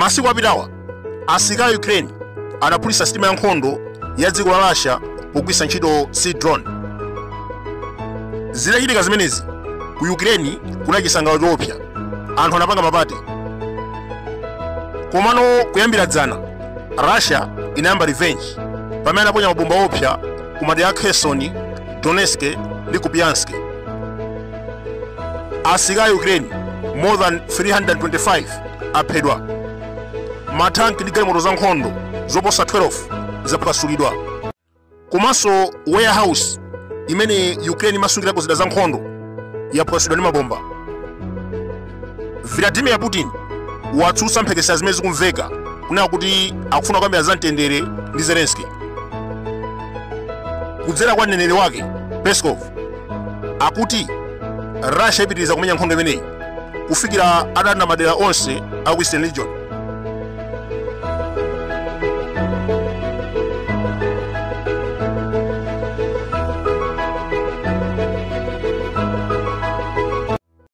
Masiku apitawa asilikali a Ukraine anaphulitsa sitima ya nkhondo ya dziko la Russia pogwiritsa ntchito sea drone. Zitachitika zimenezi, ku Ukraine kunali chisangalalo choopsa, anthu anapanga mapate. Komano kuyambira dzana, Russia inayamba revenge pamene anaponya mabomba oopsa ku madera a Kherson, Donetsk ndi Kupiansk. Asilikali a Ukraine more than 325 aphedwa, matanki ndi galimoto za nkhondo zoposa 12 zaphwasulidwa, komanso warehouse imene Ukraine imasungirako zida za nkhondo yaphwasulidwa ndi mabomba. Vladimir Putin watsutsa mphekesera zimene zikumveka kunena kuti akufuna kukambirana za mtendere ndi Zelensky. Kudzera kwa mneneri wake Peskov, akuti Russia ipitiriza kumenya nkhondo imeneyi kufikira atalanda madera onse a ku Eastern Region.